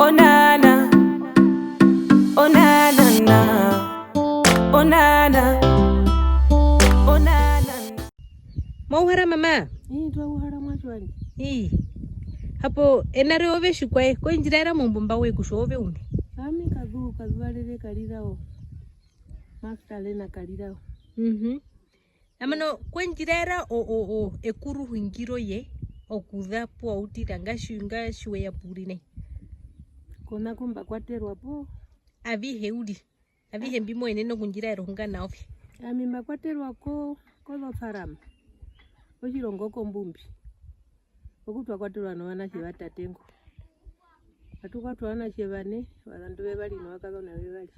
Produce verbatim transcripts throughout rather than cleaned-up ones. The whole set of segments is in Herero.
Onana, onana, onana, onana. Mauhara mama. Ii, twa uhara mwatje wandje. Ii. Hapo ena roye ove tjikwaye, ko indji raera mombumba woye kutja ove uṋe. Ami kazu, kazuvarere Karirao. Magdalena Karirao. Mhm. Nambano, ko indji raera o, o, o, ekuruhungi roye okuza pu wa utira, nga tji-, nga tji we ya pu u ri nai? Kona ku mba kwaterwa po. Avihe uriri, avihe mbi mo yenene okundjiraera ohunga na ove. Ami mba kwaterwa ko, kozofarama, otjirongo kombumbi. Oku twa kwaterwa novanatje va tate ngo. Atu kwatwa ovanatje vane, ovazandu vevari novakazona vevari.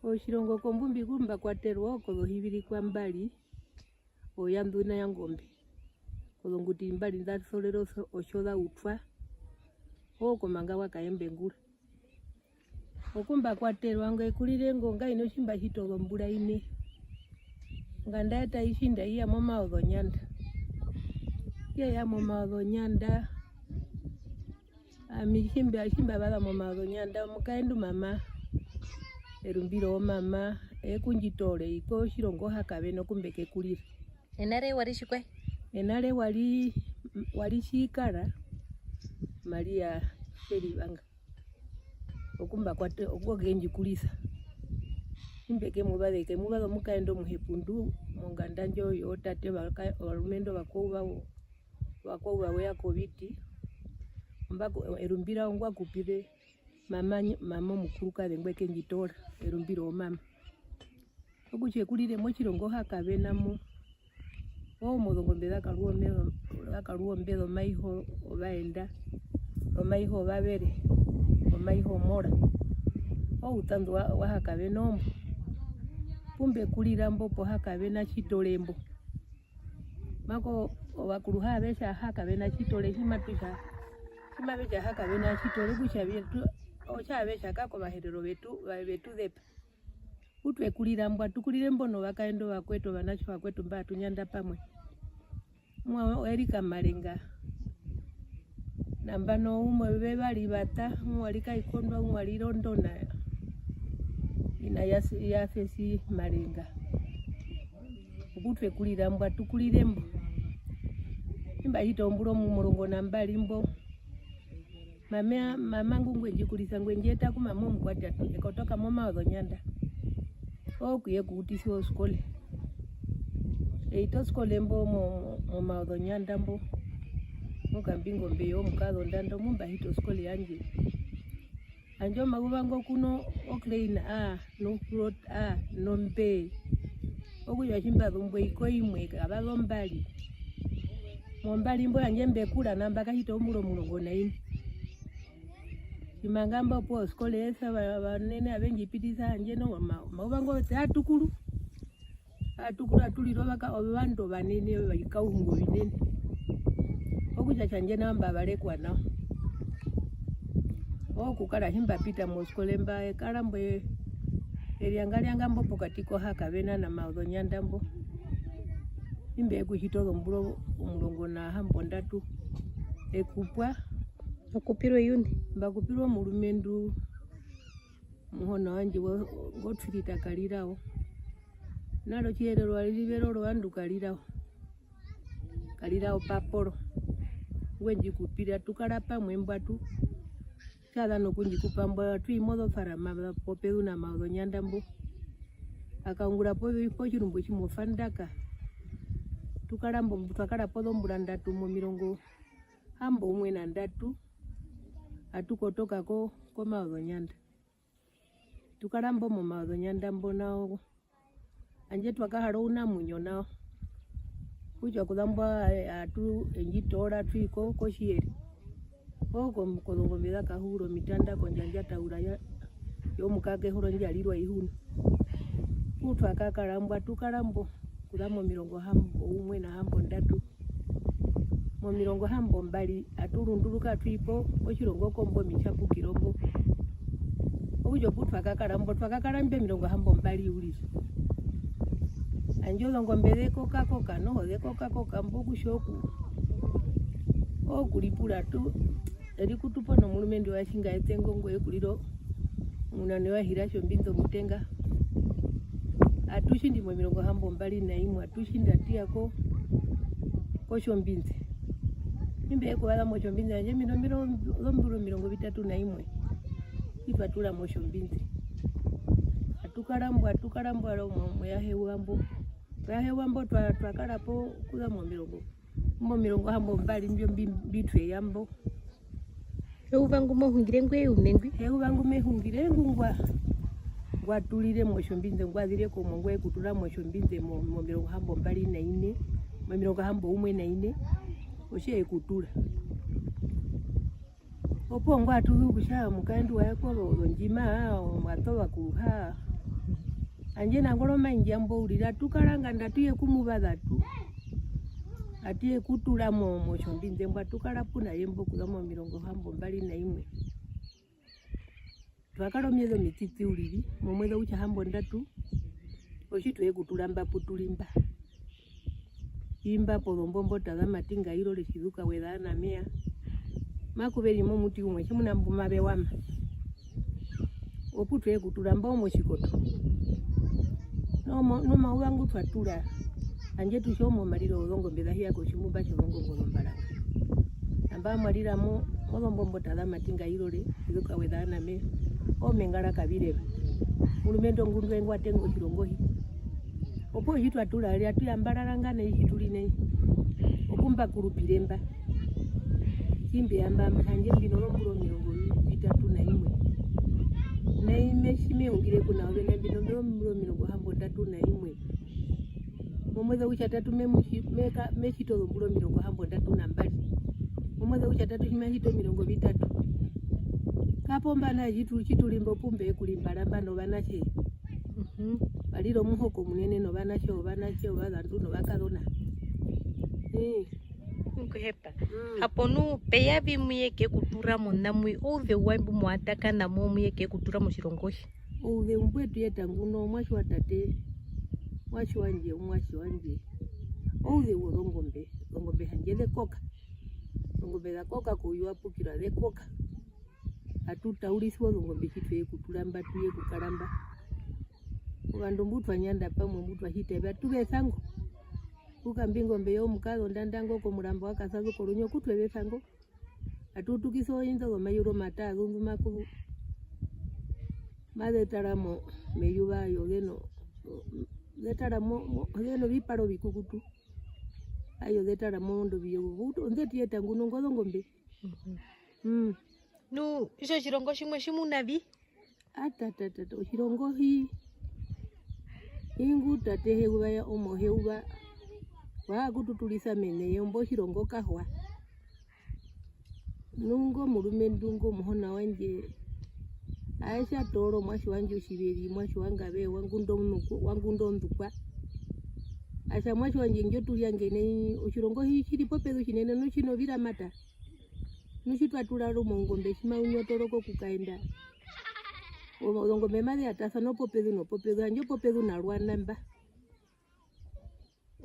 Otjirongo kombumbi ku mba kwaterwa okozohiviri kwa mbari, oya nduna ya ngombe. Ozonguti mbari nḓa sorere oso-, otjo za utwa, oo komanga wa Kaembengura. Oku mba kwaterwa ngo e kurire ngo, nga ino tji mba hita ozombura ine. Nga nda eta i tjinda i ya momaozonyanda. Ye ya momaozonyanda. Ami tji mba, tji mba vaza momaozonyanda, omukaendu mama, erumbiro womama, ee ku ndji toora i kotjirongo Hakavena oku mbe kekurira. Ena re wa ri tjikwaye? Ena re wa ri, wa ri Tjiikara, Maria Tjerivanga. Oku mba kwata, oku ke ndji kurisa. Tji mbe ke mu vaza, e ke mu vaza omukaendu omuhepundu, monganda ndjo yootate vaka-, ovarumendu ovakwao va-, ovakwao va weya koviti. Omba ku-, erumbiro ngwa kupire mama, mama omukurukaze ngwe ke ndji toora, erumbiro womama. Okutja e kurire motjirongo Hakavena mo. Oo mozongombe za Karuombe, za Karuombe zomaiho ovaenda, omaiho ovavere, omaiho omora. Outandu wa, wa Hakavena ombo. Pu mbe kurira mbo po Hakavena Tjitore mbo. Mako ovakuru haa ve tja Hakavena Tjitore, tji matu tja, tji mave tja Hakavena Tjitore, okutja vyetu, otja ve tja kako Vaherero vetu, va-, ve tu zepa. Pu twe kurira mbo, atu kurire mbo novakaendu ovakwetu, ovanatje ovakwetu mba atu nyanda pamwe. Umwe wa Erika Marenga. Nambano umwe vevari vata, umwe wa ri Kaikondwa, umwe wa ri Rondona. Ina ya, ya Fesi Marenga. Oku twe kurira mbo, atu kurire mbo. Tji mba hita ombura omurongo na mbari mbo. Mama, mama ngu ngwe ndji kurisa, ngwe ndji eta ku mama omukwatatu, e kotoka momaozonyanda. Ookuye kuutisiwa oskole. E hita oskole mbo mo-, mo-, momaozonyanda mbo. Mokambingombe yomukazondanda, omu mba hita oskole yandje. Handje omayuva ngo ku no Oklein A, no Okrot A, no Mbe. Okutja tji mba zu mbo i ko imwe, kava zu mbari. Mombari mbo handje mbe kura nao mba kahita ombura omurongo na ine. Tjimanga mba opuwo oskole esa va-, vanene ave ndji pitisa handje noho ma-, omayuva ngo taa tukuru. Aa tukuru atu rire ovaka-, ovandu ovanene, ovikauhunga ovinene. Okutja tjandje nao mba varekwa nao. Okukara tji mba pita moskole mba e kara mbo e-, e ryanga ryanga mbo pokati koHakavena na Maozonyanda mbo. Tji mbe ya okuhita ozombura omurongo na hambondatu, e kupwa. Wa kupirwa i uṋe? Mba kupirwa omurumendu. Muhona wandje wa-, Gottfried Karirao. Naro Otjiherero wa ri rivero rovandu Karirao. Karirao Paporo. Ngwe ndji kupira, tu kara pamwe mbo atu. Tja za nokundjikupa mbo, atu i mozofarama za popezu na Maozonyanda mbo. A kaungura po-, potjirumbu tjimwe Ofandaka. Tu kara mbo, twa kara po ozombura ndatu momirongo hamboumwe na ndatu. Atu kotoka ko-, koMaozonyanda. Tu kara mbo moMaozonyanda mbo nao, handje twa kahara ounamuinyo nao. Okutja kuzambo a-, atu, e ndji toora atu i ko-, kOtjiyeri. Ooko kozongombe za Kahuro omitanda kondjandja taura ya, yomukakehoro ndja rirwa ihuna. Ku twa kakara mbo, atu kara mbo, kuza momirongo hamboumwe na hambondatu. Momirongo hambombari atu runduruka atu i po, otjirongo kombo mitjapukiro mbo. Okutja opu twa kakara mbo, twa kakara imbi omirongo hambombari uriri. Handje ozongombe ze koka koka, noho ze koka koka mbo kutja oku-, okuripura tu-, Eri kutupo nomurumendu wa Tjinga Etengo ngwe kuriro omunane wa Hira Tjombinze omutenga. Atu tjindi momirongo hambombari na imwe, atu tjindi atu ya ko, kOtjombinze. Imbi e kuvaza mOtjombinze, handje mbi nombiro, ozombura omirongo vitatu na imwe. Itwa tura mOtjombinze. Atu kara mbo, atu kara mbo, aro mo, mo ya heuva mbo. Mo ya heuva mbo, twa, twa kara po kuza momirongo, momirongo hambombari mbyo mbi, mbi twe ya mbo. Heuva ngu mo hungire ngwe une ngwi? Heuva ngu me hungire ngu ngwa, ngwa turire mOtjombinze, ngwa zire ko mo ngwe kutura mOtjombinze mo, momirongo hambombari na ine, momirongo hamboumwe na ine, otje e kutura. Opuwo ngwa tuzu kutja omukaendu wa ya ko, ozondjima, omwatova kuruha. Handje nangwari omaindji ambo uriri, atu kara nganda atu ye kumuvaza tu. Atu ye kutura mo, mOtjombinze mbo, atu kara puna ye mbo kuza momirongo hambombari na imwe. Twa kara omieze omititi uriri, momweze outja hambondatu, otji twe kutura mba pu tu ri mba. Imba pozombombo taza matinga irore tjizuka weza ana meya. Maku veri momuti umwe, tjimuna mbu mave wama. Opu twe kutura mba omotjikoto. Nomo-, nomauva ngu twa tura, handje tu tja omo mariro wozongombe za hiya kotjimbumba tjozongongo zombaranga. Namba mwa rira mo, mozombombo taza matinga irore, tjizuka weza ana meya. Omengara kavireva. Murumendu ongundu engwa tenga otjirongo hi. Opuwo tji twa tura ari atu yambarara nga nai tji tu ri nai. Okumbakurupire mba. Tji mbe ya mba, handje mbi nozombura omirongo vitatu na imwe. Nai me tji me hungire kuna ove, nai mbi nozombura omirongo hambondatu na imwe. Momweze outjatatu me mu tji-, me ka-, me tjiti ozombura omirongo hambondatu na mbari. Momweze outjatatu tji ma tjiti omirongo vitatu. Kapo mba nai tji tu-, tji tu ri mbo pu mbe kurimba ramba novanatje. Mhm. Mba rira omuhoko munene novanatje, ovanatje, ovazandu novakazona. Ii. Okuhepa. Mm. Hapo nu, pe ya vi mu ye ke kutura monamwi, ouzeu wa mbu mwa takana mo mu ye ke kutura motjirongo tji? Ouzeu mbwe tu yeta nguno, omuatje wa tate, omuatje wandje, omuatje wandje. Ouzeu wozongombe, ozongombe handje ze koka. Ozongombe za koka kouye wa pukirwa, ze koka. Atu taurisiwa ozongombe tji twe ye kutura mba, tu ye kukara mba. Ovandu mbu twa nyanda pamwe, mbu twa hita, atu ve sa ngo. Kukambi ngombe yomukazi ondanda ngo komuramba wa Kasazu korunyo, ku twe ve sa ngo. Atu tukisa oinda zomayuru mata azundu makuru. Maze tara mo meyuva ayo zeno, ze tara mo, mo, zeno viparo vikukutu. Ayo ze tara mo ndo viyo, onde tu yeta nguno ngozongombe. Mhm. Mm. Nu, itjo tjirongo tjimwe tji mu na vi? Atatatata, otjirongo hi, ingu tate heuva ya omo heuva, wa kututurisa mene yombo otjirongo kahwa. Nu ngo murumendu ngo muhona wandje, ae tja toora omuatje wandje otjiveri, muatje wa Ngave, wa Ngunda omunuku-, wa Ngunda ondukwa. Atja muatje wandje ndjo tu ryange nai, otjirongo hi tji ri popezu tjinene, nu tji noviramata. Nu tji twa tura rumwe ongombe, tji mau nyotoroka okukaenda. O-, ozongombe maze yatasana opopezu nopopezu, handje opopezu na rwana mba.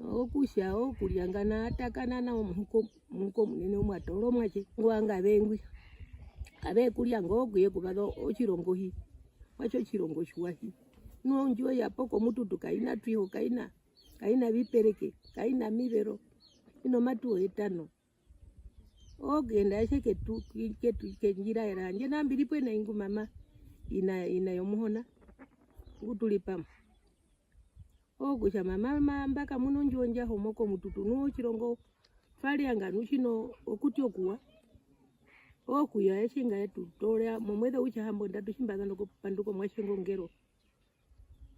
Okutja, okuryangana, a takana nao muhuko, muhuko munene umwe a toora omuatje, ngo wa Ngave ngwi. Ave kurya ngo, okuye kuvaza otjirongo hi. Muatje otjirongo tjiwa hi. Nu ondjiwo ya po komututu, kai na twiho, kai na, kai na vipereke, kai na mivero. I nomatuwo yetano. Okuyenda aishe ketu, ketu, kendjira era. Handje nao mbi ri pwena ingu mama, ina, ina yomuhona, ngu tu ri pamwe. Okutja mama, ma, mba kamuna ondjiwo ndja homo komututu, nu otjirongo twa ryanga, nu tji no okuti okuwa. Okuya aishe ngae tu toora, momweze outja hambondatu tji mba za nokupanduka omuatje ngo ngero.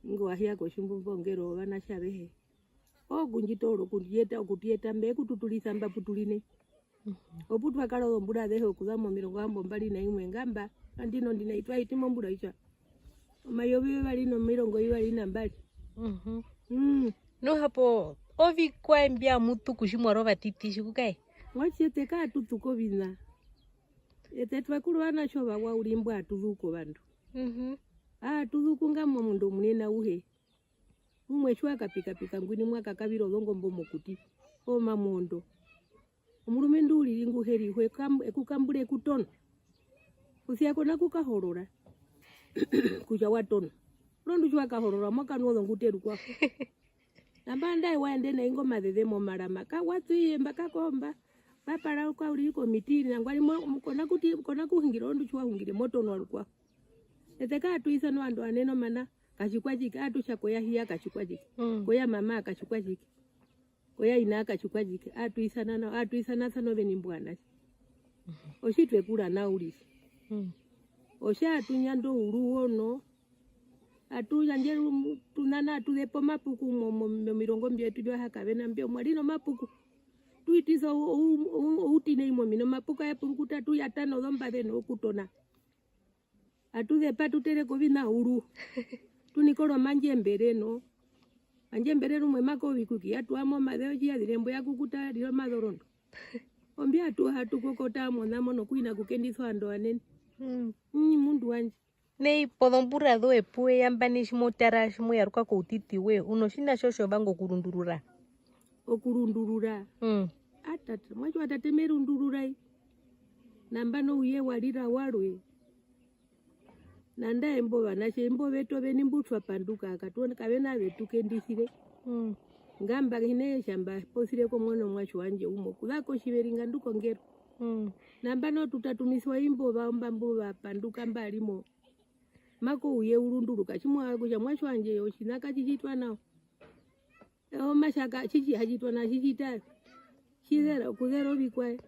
Ingo wa hiya kotjimbumba ongero ovanatje avehe. Okundjitoora okundjiyeta, okutuyeta mbe kututurisa mba pu tu ri nai. Mhm. Opu twa kara ozombura azehe okuza momirongo hambombari na imwe ngamba, andino ndina itwa hiti mombura itja omayovi yevari nomirongo ivari na mbari. Mhm. Mm. Nu hapo, ovikwae mbya mu tuku tji mwa ri ovatiti tji ku kae? Muatje eṱe kaatu tuku oviṋa. Eṱe twa kuru ovanatje ovawa uriri mbwa atu zuku ovandu. Mhm. Aa, tu zu kunga momundu omunene auhe. Umwe tji wa kapikapika ngwina mwa kakavira ozongombe mokuti, omamuondo. Omurumendu uriri ngu he ri hwe kam-, e ku kambura e ku tono. Posi ya ko na kukahorora kutja wa tono. Orondu tji wa kahorora, mo kanwa ozongute rukwao. Nambano andae wa ende nai ngo mazeze momarama, ka wa tsu iye mba, ka komba, mba parauka uriri komiti, nangwari mo-, ko na kuti, ko na kuhungira orondu tji wa hungire, mo tonwa rukwao. Eṱe kaatu isana ovandu ovanene omana, katjikwatjike, aatu tja ko ya hiya katjikwatjike, Mm. ko ya mama katjikwatjike, ko ya ina katjikwatjike, aatu isana nao, aatu isanasana oveni mbo ovanatje. Otji twe kura nao uriri. Mm. Otja atu nyanda ouruwo no, atu yandje ru-, tu nana atu zepa omapuku mo-, mo-, momirongo mbyetu mbyo ha kavena mbyo, mwa ri nomapuku. Tu itisa ou-, ou-, ou-, outi nai momino, omapuku aye purukuta, tu yata nozombaze nokutona. Atu zepa tu tereke ovina uru. Tu nikora omandjembere no. Mandjembere rumwe ma ko ovikuki, ya tuwa mo omaze otji ya zire mbo ya kukuta ya rira omazorondo. Ombi atu ha tu kokota mo namo nokuhina kukendisa ovandu ovanene. Mm. Mm, mundu wandje. Nai pozombura zoye pu we ya mba nai tji mo tara tji mo yaruka koutiti woye, u notjiṋa tjo tjo vanga okurundurura? Okurundurura? Mm. Atata, muatje wa tate me rundurura i. Nambano ouye wa rira warwe. Nandae imbo vanatje, imbo vetu oveni mbu twa panduka, katu-, kave na ve tu kendisire. Mm. Ngamba hi nee tja mba posire komuano muatje wandje umwe, okuza kotjiveri nga ndu kongero. Mm. Nambano tu tatumisiwa imbo va-, mba mbu va panduka mba ri mo. Ma ko ouye u runduruka, tji mo vanga kutja muatje wandje otjiṋa katji tjitwa nao. Omatjaka, tji tji ha tjitwa nao, tji tjita, tji zera, okuzera ovikwaye.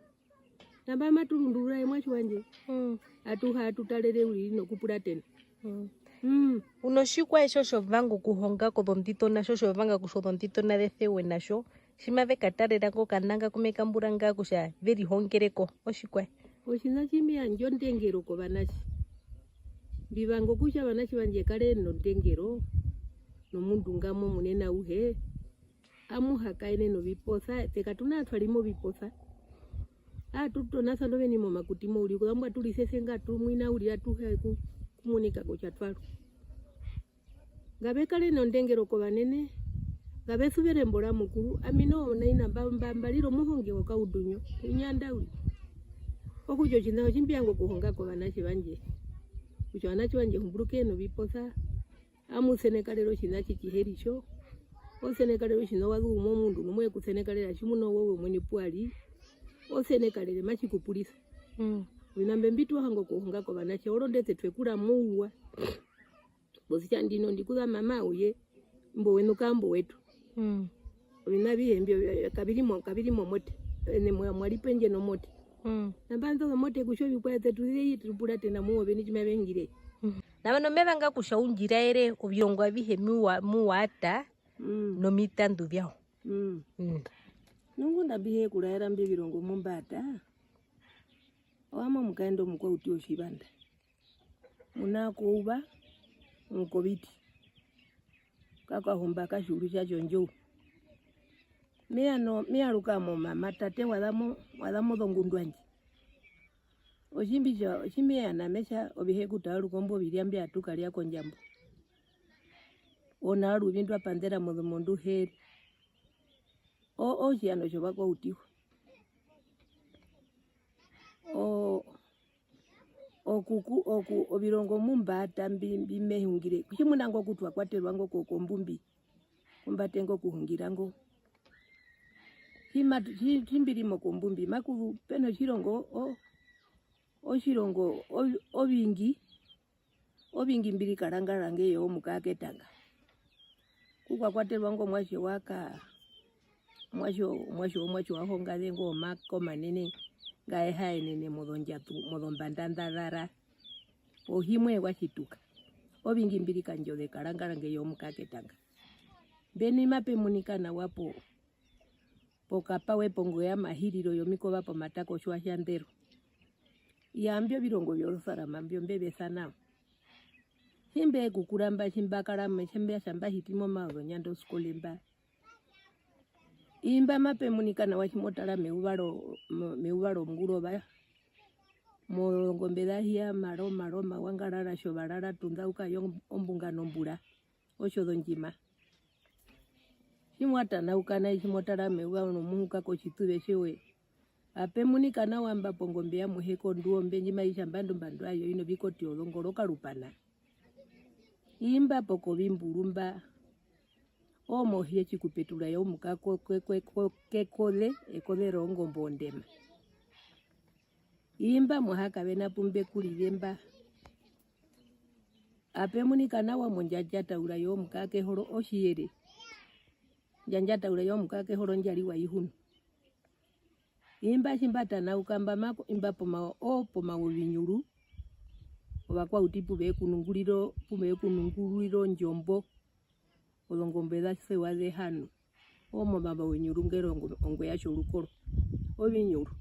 Nambano matu rundurura ye muatje wandje. Mm. Atu ha tu tarere uriri nokupuratena. Mm. Mm. U notjikwaye tjo tjo vanga okuhonga kozondito na tjo tjo vanga kutja ozondito na ze sewe na tjo, tji mave katarera ngo kananga ku me kambura nga kutja ve rihongere ko, otjikwaye? Otjiṋa tji me yandja ondengero kovanatje. Mbi vanga okutja ovanatje vandje ve kare nondengero nomundu ngamwa omunene auhe. Amu ha kaene noviposa, eṱe katu na twa ri moviposa. Aatu tonasana oveni momakuti mo uriri, kuzambo atu risesenga atu mwina uriri atu he ku-, kumunika kutja twa ru. Ngave kare nondengero kovanene, ngave suvere embo ra Mukuru, ami noho nai na mba, mba, mba rire omuhonge wokaudunya, u nyanda uriri. Okutja otjiṋa otji mbi vanga okuhonga kovanatje vandje, kutja ovanatje vandje humburukeye noviposa, amu senekarere otjiṋa tji tji he ri tjo, o senekarere otjiṋa wa zuu momundu, nu mo ye kusenekarera tjimuna ove omuini pu wa ri, o senekarere matji ku purisa. Mm. Oviṋa mbyo mbi tu vanga okuhonga kovanatje, orondu eṱe twe kura mouwa. Posi ya ndino ndi kuza mama uye, imbo weṋu ka imbo wetu. Mm. Oviṋa avihe mbyo, eh, kavi ri mo, kavi ri momote. Ene mwa, mwa ri pendje nomote. Mm. Nambano indo zomote kutja ovikwaye eṱe tu zire i tu puratena mu oveni tji mave hungire. Mm. Nambano me vanga kutja u ndji raere ovirongo avihe mu wa, mu wa ṱa Mm. nomitandu vyawo. Mm. Mm. Nu ngunda mbi he kuraera imbi ovirongo mu mba ṱa, owami omukazendu omukwauti wotjivanda. Muna kouva, mukoviti. Kakahumba katjiuru tjatjo ndjou. Me ya no, me yaruka mo mama, tate wa za mo, wa za mozongundu yandje. Otjimbi tja, otji me ya na me tja ovihe kutaaruka ombo ovirya mbya tu karya kondjambo. Ona aruvi ndwa pandera mozo-, mondu he ri. O, otjiyano tjovakwauti. O, okuku-, oku-, ovirongo mu mba ṱa mbi, mbi me hungire. Tjimuna ngo ku twa kwaterwa ngo ko-, kombumbi. Ku mba tenga okuhungira ngo. Tji matu-, tji-, tji mbi ri mokombumbi, maku zu pe notjirongo, o-, otjirongo o-, ovingi, ovingi mbi ri karangara nge yo omukaa ketanga. Ku kwa kwaterwa ngo omuatje wa ka-, omuatje, omuatje, omuatje wa honga ze ngo omaka omanene, nga e ha yenene mozondjatu, mozombanda nda zara. Ohimwe wa tjituka. Ovingi mbi ri kandjo ze karangara nge yo omukaa ketanga. Mbeni mape munika nawa po, pokapawe pongoya mahiriro yomikova pomatako tjiwa tjandero. Iya, mbyo ovirongo vyozosarama mbyo mbe ve sa nao. Tji mbe kukura mba, tji mba kara me, tji mbe tja mba hiti momaozo nyanda oskole mba. Imba mape munika nawa tji mo tara meyuva ro-, mo-, meyuva rongurova. Mozongombe za hiya, maroma, roma, wa ngarara tjovarara, tunda u kaye ombunga nombura. Otjo zondjima. Tji mwa tanauka nai, tji mo tara meyuva nomuhuka kotjituve tjoye, Ape munika nawa mba pongombe ya Muheko nduo mbe ndji mai tja mbandu mbandu ayo ino vikoti ozongoro karupana. Imba pokovimburu mba, omo hie tjikupetura yomuka ko-, ke-, ke-, ko-, kekoze, ekoze rongombe ondema. Imba mohaka vena pumbe kurire mba. Ape munika nawa mondjandja taura yomuka kehoro otjiyere. Ndjandja taura yomuka kehoro ndjari wa ihunu. Imba tji mba tanauka mba mako-, imba poma-, o-, pomaovinyuru, ovakwauti pu ve kunungurira o-, pu ve kunungurira ondjombo, ozongombe za sewa zehanu, omo mamaovinyuru nge ri ongo-, ongwe ya tjorukoro, ovinyuru.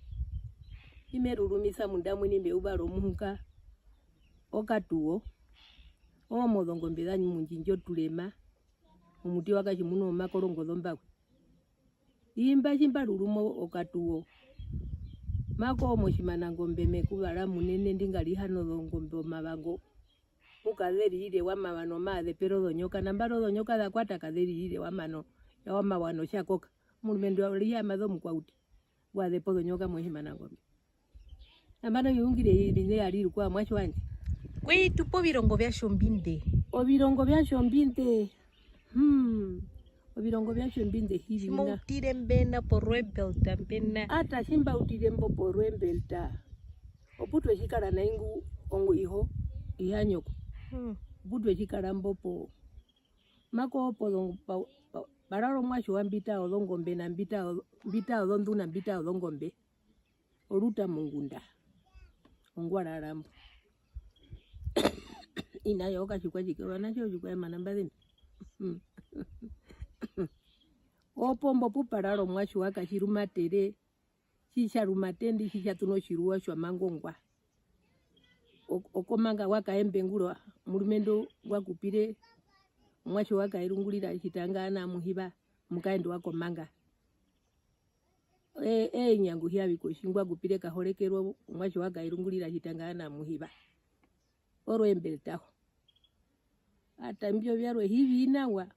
Tji me rurumisa munda mwini mbe uva romuhuka, okatuwo, omo zongombe za mundjindja oturema, omuti wa katjimuna omakorongo zombawe. Imba tji mba ruruma okatuwo. Mako motjimanangombe me kuvara munene ndi nga rihana ozongombe omavango. Mu ka ze rire wa mavana omaaze pera ozonyoka, nambano ozonyoka za kwata ka ze rire wa mano, ya wa mawana otja koka. Omurumendu wa rihama zomukwauti, wa zepa ozonyoka motjimanangombe. Nambano viungire vi ne ya ri rukwao muatje wandje. Kwetu povirongo vya Tjombinde. Ovirongo vya Tjombinde. Hmm. Ovirongo vya Tjombinde hi vi na. Tji mo utire mbena po Roebelta mbena. Ata tji mba utire mbo po Roebelta. Opu twe tji kara nai ngu ongo iho, iha nyoko. Hmm. Opu twe tji kara mbo po. Mako opo zo-, pa-, pa-, pa rara omuatje wa Mbita ozongombe na Mbita ozo-, Mbita ozonduna Mbita ozongombe. Oruta mongunda. Ongwa rara mbo. Ina yo okatjikwa tjike, ovanatje otjikwa emana mba zeni. Opo mbo pu pa rara omuatje wa Katjirumatere, tji tja rumate ndi, tji tja tuna otjiruwa tjomangongwa. O-, okomanga wa Kaembe ngura, omurumendu ngwa kupire, omuatje wa Kairungurira tjitanga ana amuhiva, omukaendu wa komanga. E-, eenyangu hi ya vi kotji ngwa kupire Kahorekerwa, omuatje wa Kairungurira tjitanga ana amuhiva. Oroembeltaho. Ata mbyo vyarwe hi vi nawa.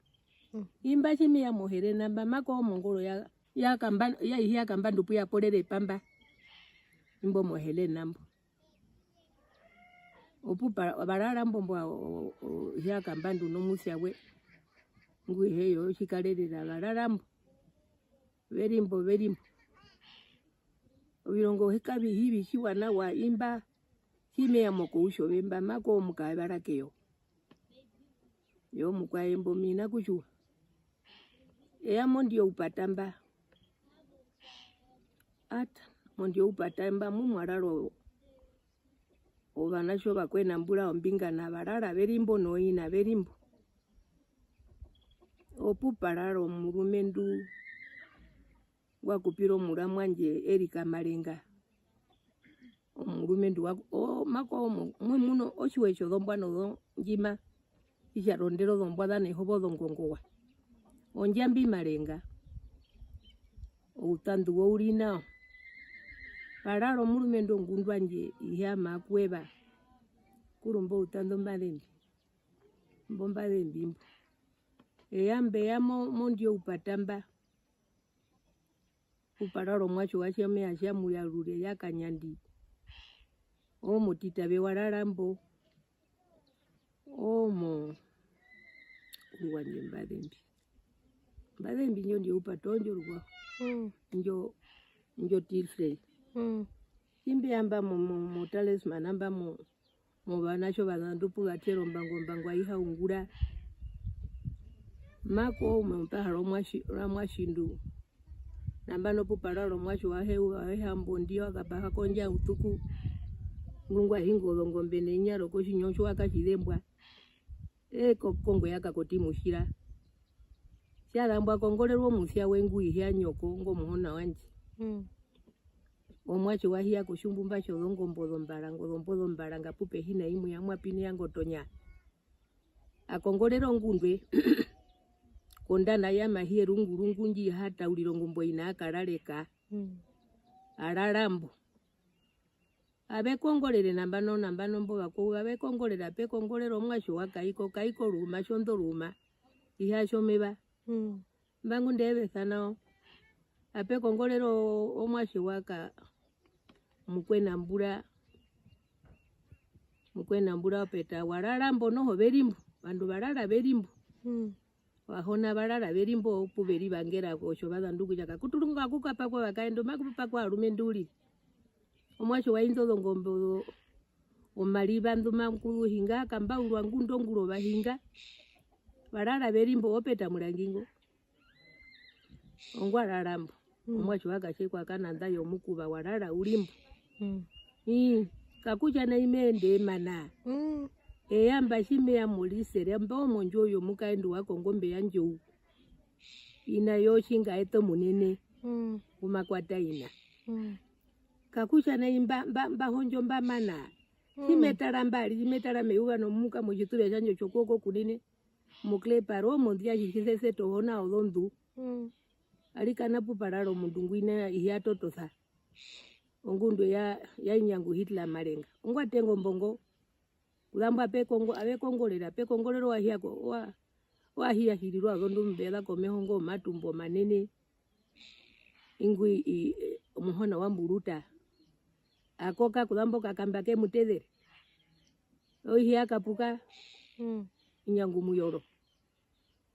Mm. Imba tji me ya moherena mba, mako omongoro ya, ya kamba, ya ihe ya kamba ndupu ya porere pamba. Imbo moherena mbo. Opu pa-, va rara mbo mbwa o-, o-, o-, ihe ya kamba ndu nomusya we. Ngu ihe yo tjikarerera va rara mbo. Ve ri mbo, ve ri mbo. Ovirongo hi ka vi hi vi tjiwa nawa imba. Tji me ya mokoutjo ve mba, mako omukaevara keyo. Yo mukwae mbo mina kutjiwa. Eya mondi oupata mba. Ata, mondi oupata mba mu mwa rara o-, ovanatje ovakwena mbura ombingana va rara ve ri mbo noina ve ri mbo. Opu pa rara omurumendu ngwa kupira omuramwandje Erika Marenga. Omurumendu wa, o, mako omo, mwe muno otjiwe tjozombwa nozondjima, tji tja rondera ozombwa za Nehova ozongongowa. Ondjambi Marenga. Outandu wo u ri nao. Pa rara omurumendu ongundu yandje ihe ama kueva. Kurumba outandu mba zembi. Mbo mba zembi mbo. Eya mbe ya mo-, mondi oupata mba. Opu pa rara omuatje wa Tjamuyarure ya Kanyandi. Omutita ve wa rara mbo. Omo. Uwandje mba zembi. Mba zembi ndjo ndi oupata ondjo rukwao. Mm. Ndjo, ndjo Tilfrey. Mm. Tji mbe ya mba mo, mo, mo talisman mba mo, movanatje ovazandu pu va tera ombango, ombango ai ha ungura. Mako umwe mpa ha ri omuatje, omuatjindu. Nambano pu pa rara omuatje wa he-, wa Hehambo ndi wa kapaha kondja utuku. Ngu ngwa hinga ozongombe nenyaro kotjinyo tji wa katjizembwa. Ee ko-, kongwe ya kakoti mutjira. Tja zambwa kongorerwa omusya we ngu ihe ya nyoko, ngo muhona wandje. Mm. Omuatje wa hiya kotjimbumba tjozongombo zombaranga, ozombo zombaranga pu pe hi na imwe ya Mwapini ya Ngotonya. A kongorera ongundwe, kondana ya Mahiye rungurungu ndji ha taurira ongombo ina a karareka. Mm. A rara mbo. Ave kongorere nambano, nambano mbo vakwao, ave kongorere, ape kongorere omuatje wa Kaiko, Kaiko ruuma, tjondo ruuma, ihe tjomeva. Mm. Mba ngunda e vesa nao, ape kongorere o-, omuatje wa Ka-, Mukwena mbura, mukwena mbura opeta, wa rara mbo noho ve ri mbo, ovandu va rara ve ri mbo. Mm. Ovahona va rara ve ri mbo pu ve rivangera otjovazandu kutja kaku turuka ku kapakwa ovakaendu, maku pakwa ovarumendu uriri. Omuatje wa inda ozongombe ozo, omariva ndu maku hinga, kambaurwa ngunda ongura ovahinga. Va rara ve ri mbo, opeta murangi ngo. Ongwa rara mbo. Mm. Omuatje wa katjekwa kananda yomukuva wa rara u ri mbo. Mm. Ii, kakutja nai me ende e mana. Mm. Eya mba tji me ya morisere, mba omondjuwo yomukaendu wa kongombe yandje u. Ina yotjingaeta omunene. Mm. Ngu ma kwata ina. Mm. Kakutja nai mba, mba, mba hondjo mba mana. Mm. Tji me tara mbari, tji me tara meyuva nomuhuka motjituve tjandje otjokuoko kunene. Moklepara omondu ya tjitjisese tohona ozondu. Mm. Arikana pu pa rara omundu ngwina ihi ya totosa. Ongundu ya, ya Inyangu Hitler Marenga. Ongwa tenga ombongo. Kuzambo ape kongo-, ave kongorera, pe kongorera owahiya ko-, owa-, owahiya hirirwa ozondu mbeza komeho ngo omatumbo manene. Ingwi i-, omuhona wa Mburuta. A koka kuzambo kakamba ke mu tezere. Oihi ya kapuka. Mm. Inyangu muyoro.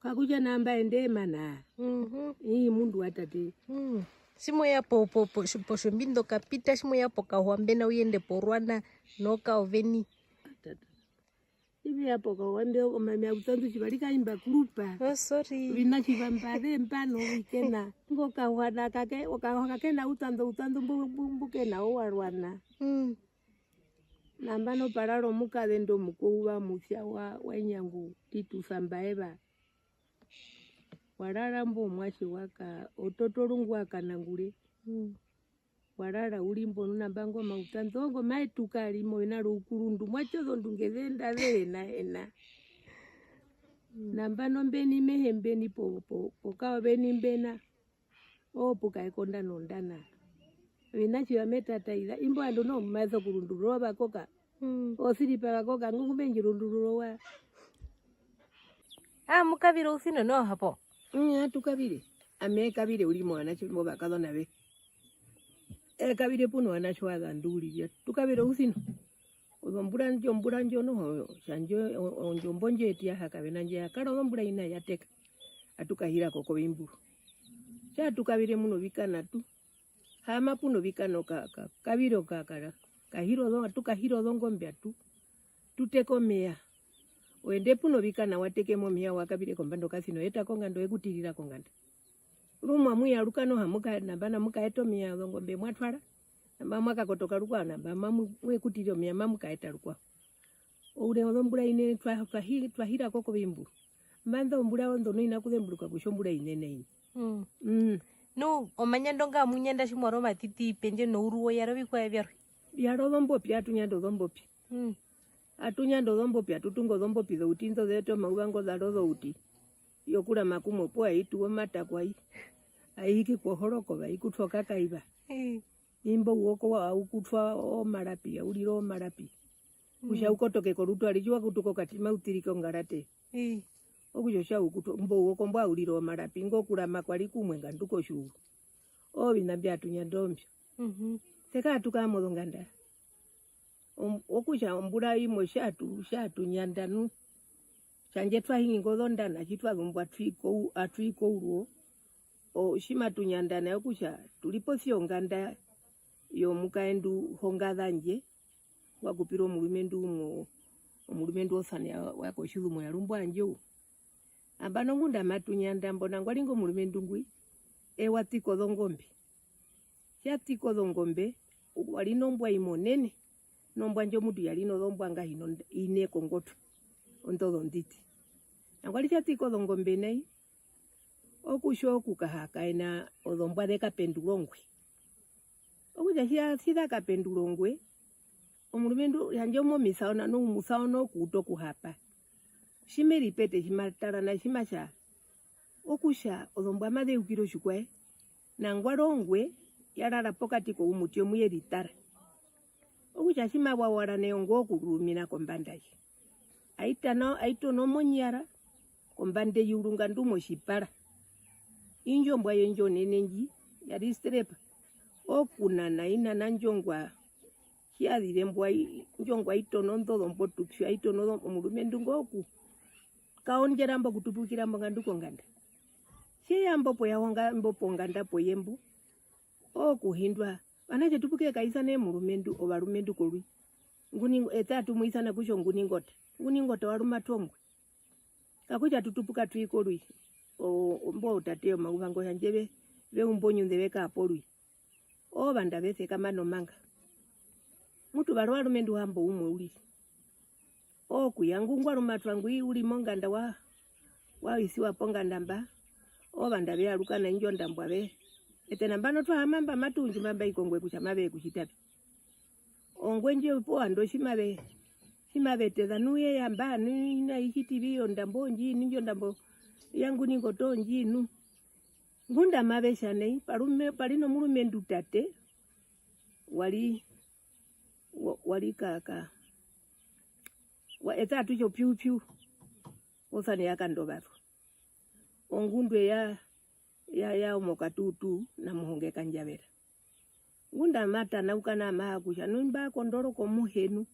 Kakutja nao mba ende e mana. Mhm. Ii, mundu wa tate. Mm. Tji mwe ya po, po, po, potjombindo kapita, tji mwe ya pokahwa mbena u yende porwana, noka oveni. Tata. Ivi ya pokahwa mbe omami a utandu tjiva rika imba kurupa. Oh, sorry. Ovina tjiva mba ve mba novikena. Ngo kahwa na kake, okahwa kakena utandu, utandu mbu, mbu, mbukena owarwana. Mm. Nambano pa rara omukazendu omukweyuva omupya wa, wa Inyangu Titus Mbaeva. Wa rara mbo omuatje wa ka, ototo rungu wa kanangure. Mm. Wa rara u ri mbo nu nambano ngo mauta, ndongo ma etuka a ri mo ena roukurundu, muatje ozondunge ze enda ze hena hena. Mm. Nambano mbeni mehe mbeni po, po, pokao veni mbena. Oopuka ekonda nondana. Ovina tjiva me tataiza, imbo vandu noho mbu mave sokurundurura ovakoka. Mm. Osiripa vakoka, ngu ngu me ndji rundurura owa. Ah, mu kavire ousino noho hapo? Mm, atu kavire. Ami ee kavire u ri movanatje mbo vakazona ve. Ee kavire puno vanatje wa zandu uriri. Atu kavire ousino. Ozombura ndjo, ombura ndjo noho, tjandje o-, o-, ondjombo ndjo etu ya ha kavena ndjo ya kara ozombura ina ya teka. Atu kahira ko kovimburu. Tja tu kavire muno vikana tu. Haama puno vikana oka-, ka-, kavire oka-, ka-, kahira ozo-, atu kahira ozongombe atu. Tu teka omeya. Oende puno vikana wa teke mo omeya wa kavire kombanda okasino, eta konganda, oye kutirira konganda. Rumwe amu yaruka noho amu ka-, nambano amu kaeta omeya ozongombe mwa twara, nambano mwa kakotoka rukwao, nambano mamu-, mwe kutire omeya mamu kaeta rukwao. Oure wozombura ine twa-, twa hi-, twa hira ko kovimburu. Mba nda ombura ondo noina kuzemburuka kutja ombura inene ine. Mm. Mm. Nu, omanyando nga amu nyanda tji mwa ri omatiti pendje nouruwo, ya ri ovikwaye vyarwe? Ya ri ozombopi, atu nyanda ozombopi. Mm. Atu nyanda ozombopi, atu tunga ozombopi zouti, indo ze eta omauva ngo za ri ozouti. Yokurama kumwe opuwo ai tuwa omatakwa ai. Ai hiki kohorokova, ai kutwa okakaiva. Mm. Imbo uoko wa-, au kutwa omarapi, au rira omarapi. Kutja mm. u kotoke korutu, ari tji wa kutuka okati mau tirike ongarate. Mm. Okutja otja u kutwa, imbo uoko mbwa u rira omarapi, ingo kurama kwa ri kumwe nga ndu kotjiuru. Oovina mbi atu nyanda ombyo. Mhm. Teka atu kara mozonganda. Om-, okutja ombura imwe tja tu-, tja tu nyanda nu, tjandje twa hingi ingo zondana, tji twa zumbwa atu i kou-, atu i kouruwo, o, tji matu nyanda nao okutja tu ri posi yonganda yomukaendu hongaza ndje, wa kupirwa omurumendu umwe, omurumendu osane ya, wa kotjizumo ya rumbwa ndje u. Nambano ngunda matu nyanda mbo, nangwari ingo murumendu ngwi, eye wa tika ozongombe. Tja tika ozongombe, wa ri nombwa imwe onene, nombwa ndjo mutu ya ri nozombwa ngahino ine kongotwe, ondo zonditi. Nangwari tja tika ozongombe nai, okutja okukahakaena ozombwa ze kapendura ongwe. Okutja tji za-, tji za kapendura ongwe, omurumendu, tjandje omomisaona, noumusaona okuuta okuhapa. Tji me ripete, tji ma tara nai, tji ma tja, okutja ozombwa maze ukire otjikwaye, nangwari ongwe ya rara pokati koumuti omuye ritara. Okutja tji ma wawara nai ongwe okururumina kombanda ye. Ai tana, ai tono monyara kombanda eyuru nga ndu motjipara. Indjo ombwa ye ndjo onene ndji, ya ri strepa. Okunana, ai nana ndjo ongwa Tji ya zire mbo ai-, indjo ngwa i tono inḓo zombotupi, ai tono zo-, omurumendu ngo oku kaondjera mbo okutupukira mbo nga ndu konganda. Tje ya mbo poya honga-, mbo ponganda poye mbo, ookuhindwa, vanatje tupukire kaisane murumendu, ovarumendu korui. Nguni ngo-, eṱe atu mu isana kutja onguni ngota. Nguni ngota wa rumatwa ongwe. Kakutja tu tupuka tu i korui. O-, o-, mbo tate yomauva ngo handje ve, ve umba onyunde ve kaa porui. Oovandu ave sekama nomanga. Mutu varwe ovarumendu hambo umwe uriri. Ookuya ngu ngwa rumatwa ngwi u ri monganda wa, wa isiwa ponganda mba. Oovandu ave yaruka na indjo ndambo ave. Eṱe nambano twa haama mba matu undju mba mba i kongwe kutja mave ye kutjita vi. Ongwe ndji opuwo ovandu tji mave, tji mave teza nu ye ya mba nu ina i tjiti vi ondambo ndji nu indjo ndambo ya nguni ngo too ndji nu. Ngunda mave tja nai, parume-, pa ri nomurumendu tate, wa ri, wa, wa ri ka, ka, wa, eṱe atu tja opiupyu, osane ya Kandovazu. Ongundu ya, ya, ya omokatuutu na Muhonge Kandjavera. Ngunda ma tanauka nao ma ha kutja, nu imba kondoroka omuhenu.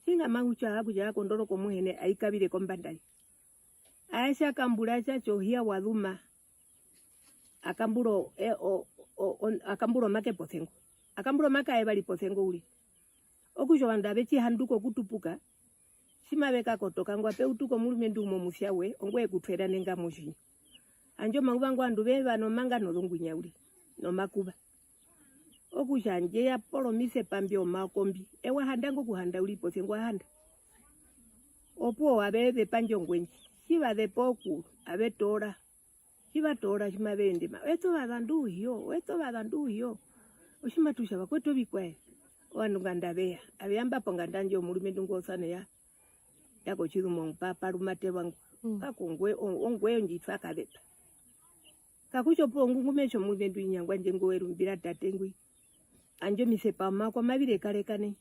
Tjinga ma kutja ha kutja ya kondoroka omuhene, ai kavire kombanda ye. Ae tja kambura tja tja ohiya wa zuma. A kambura o-, e-, o-, o-, o-, a kambura omake posengo. A kambura omake aevari posengo uriri. Okutja ovandu ave tji handuka okutupuka, tji mave kakotoka, ngwa pe utuka omurumendu umwe omusya we, ongwe e kutwera nenga motjinyo. Handje omauva ngo ovandu ve va nomanga nozongwinya uriri, nomakuva. Okutja handje ya pora omisepa mbyo omaoko mbi, ewa handa ngo kuhanda uriri posia ngwa handa. Opuwo ave zepa ndjo ngwe ndji, tji va zepa oku, ave toora. Tji va toora tji mave ende ma, eṱe ovazandu uhiyo, eṱe ovazandu uhiyo. Otji matu tja vakwetu ovikwaye. Ovandu nganda ave ya, ave ya mba ponganda ndjo omurumendu ngo osane ya, ya kotjizumo pa, pa rumate rwangu. Mm. Kako ngwe, o-, ongwe ndji twa kazepa. Kakutja opuwo ngu ngu me tja omurumendu inya ngwandje ngo erumbi ra tate ngwi. Handje omisepa omaoko mavi rekareka nai.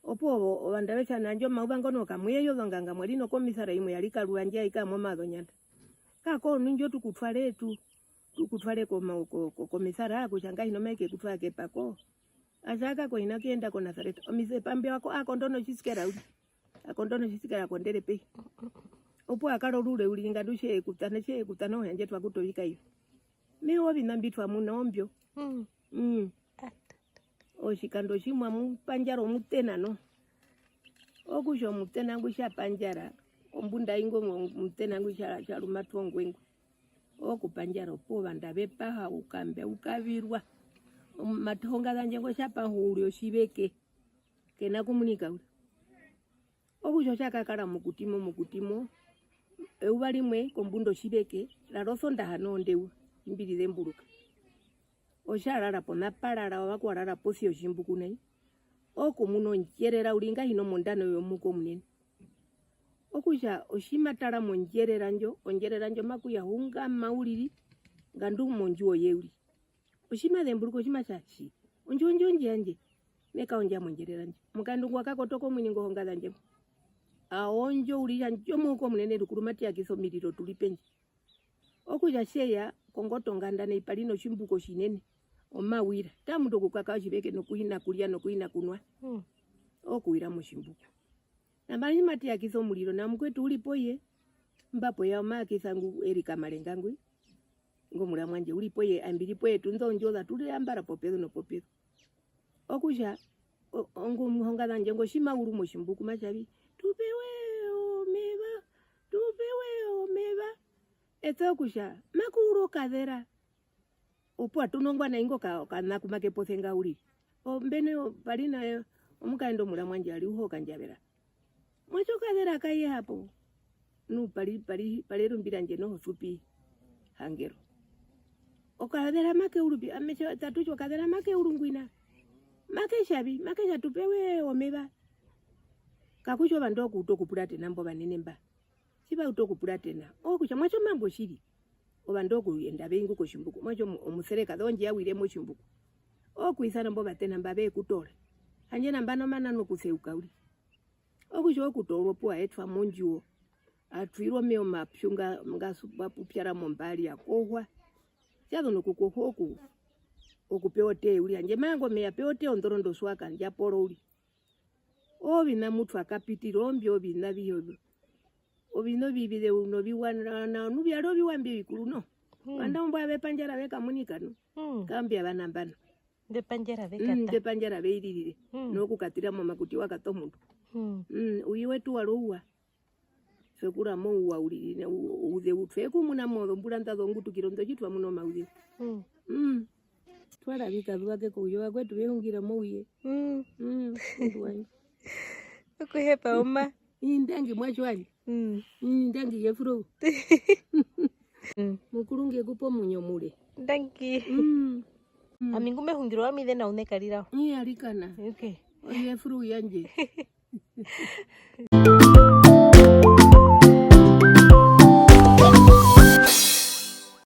Opuwo ovandu ave tja nai, handje omauva ngono kamu ye ya ozonganga, mwa ri nokomisara imwe ya ri Karuandja ai kaa mOmazonyanda. Kako nu indjo tu ku tware tu, tu ku tware koma-, ko-, ko-, komisara kutja ngahino mai ke ku twara kepako. A tja kako hi na kuyenda koNasareta. Omisepa mbyo ako, a kondo notjisikera uriri. A kondo notjisikera a kondere pehi. Opuwo a kara orure uriri nga ndu tje e kutana, tje e kutana ohandje twa kuta ovikaiva. Me hee oviṋa mbi twa muna ombyo. Mm. Mm. Otjikando tjimwe amu pandjara omutena noho. Okutja omutena ngwi tja pandjara, ombunda ai ngo omutena ngwi tja, tja rumatwa ongwe ngwi. Okupandjara opuwo ovandu ave paha ukambe, ukavirwa. Omatoho nga zandje ngo tja paha uriri otjiveke. Ke na kumunika uriri. Okutja otja kakara mokuti mo, mokuti mo, eyuva rimwe kombunda otjiveke, rara Osondaha noho ndeyuva, imbi ri zemburuka. Otja rara pona pa rara, ovakuwa rara posi ya otjimbuku nai, okumuna ondjerera uriri ngahino mondano yomuhuka omunene. Okutja otji ma tara mondjerera ndjo, ondjerera ndjo maku ya hungama uriri, nga ndu mondjuwo ye uriri. Otji ma zemburuka otji ma tja, tji, ondjo, ondjo, ondjo yandje, me kaondja mondjerera ndji. Omukaendu ngwa kakotoka omuini ngo honga zandje mbo. A ondjo uriri, handje omuhuka omunene rukuru matu yakisa omiriro tu ri pendje. Okutja tje ya kongoto nganda nai pa ri notjimbuku otjinene, omawira. Taa mundu okukaka otjiveke nokuhina kurya nokuhina kunwa. Mm. Okuwira motjimbuku. Nambano tji matu yakisa omuriro, nao mukwetu u ri poye, mba poya omayakisa ngu Erika Malenga ngwi, ngo muramwandje u ri poye, ambi ri poye, tu nḓa ondjoza, tu ri ambara popezu nopopezu. Okutja, o-, ongu muhonga zandje ngo tji ma uru motjimbuku ma tja vi, tu pewe omeva, tu pewe omeva. Eṱe okutja, maku uru okazera. Opuwo atu nongwa nai ngo ka-, okana ku make posenga uriri. O, mbeno pa ri na omukaendu omuramwandje a ri u ho kandjavera. Mwatje okazera kaye hapo. Nu pa ri, pa ri, pa ri erumbi randje noho supi hangero. Okazera make uru pi, ame tja, tatu tja okazera make uru ngwina. Make tja vi, make tja tu pewe omeva. Kakutja ovandu okuuta okupuratena mbo vanene mba. Tji va utu okupuratena, ookutja mwatje omambo tjiri. Ovandu okuyenda ve i ingo kotjimbuku, mwatje omu-, omuserekaze ondje ya wire motjimbuku. Ookuisana mbo vatena mba ve kutoora. Handje nambano ma nanwa okuseuka uriri. Okutja ookutoorwa opuwo a etwa mondjuwo. A twirwa omeva omapyu nga, nga su-, nga pupyara mombari a kohwa. Tja zu nokukohwa oku-, okupewa otee uriri. Handje manga omeya, pewa otee ondorondo suwaka, ndja pora uriri. Oviṋa mu twa kapitira, ombyo oviṋa avihe ovyo. Oviṋa ovivize uno viwa na, na, nu vya ri oviwa mbi ovikuru no. Hmm. Vanda mbwa vepandjara ve kamunika no. Hmm. Kambya vana mbano. Vepandjara ve Mm, kata. Vepandjara ve iririre. Hmm. Nokukatira momakuti wa kata omundu. Hmm. Mm, uye wetu wa ri ouwa. Twe kura mouwa uriri, ne-, u-, ouzeu. Twe ku muna mo zombura nda zongutukiro, ndo tji twa muna omauzeu. Mm. Mm. Twa ravika zuva ke kouye, vakwetu ve hungira mouye. Mm. Mm, mundu wandje. Okuhepa oma. Ii, ndangi mwatje wandje. Mm. Mm, ndangi Jefrou. Mm. Mukuru nge ku pe omuinyo mure. Ndangi. Mm. Mm. Ami ngu me hungirwa ami ze na une karira. Ii, arikana. Okay. Jefrou yandje.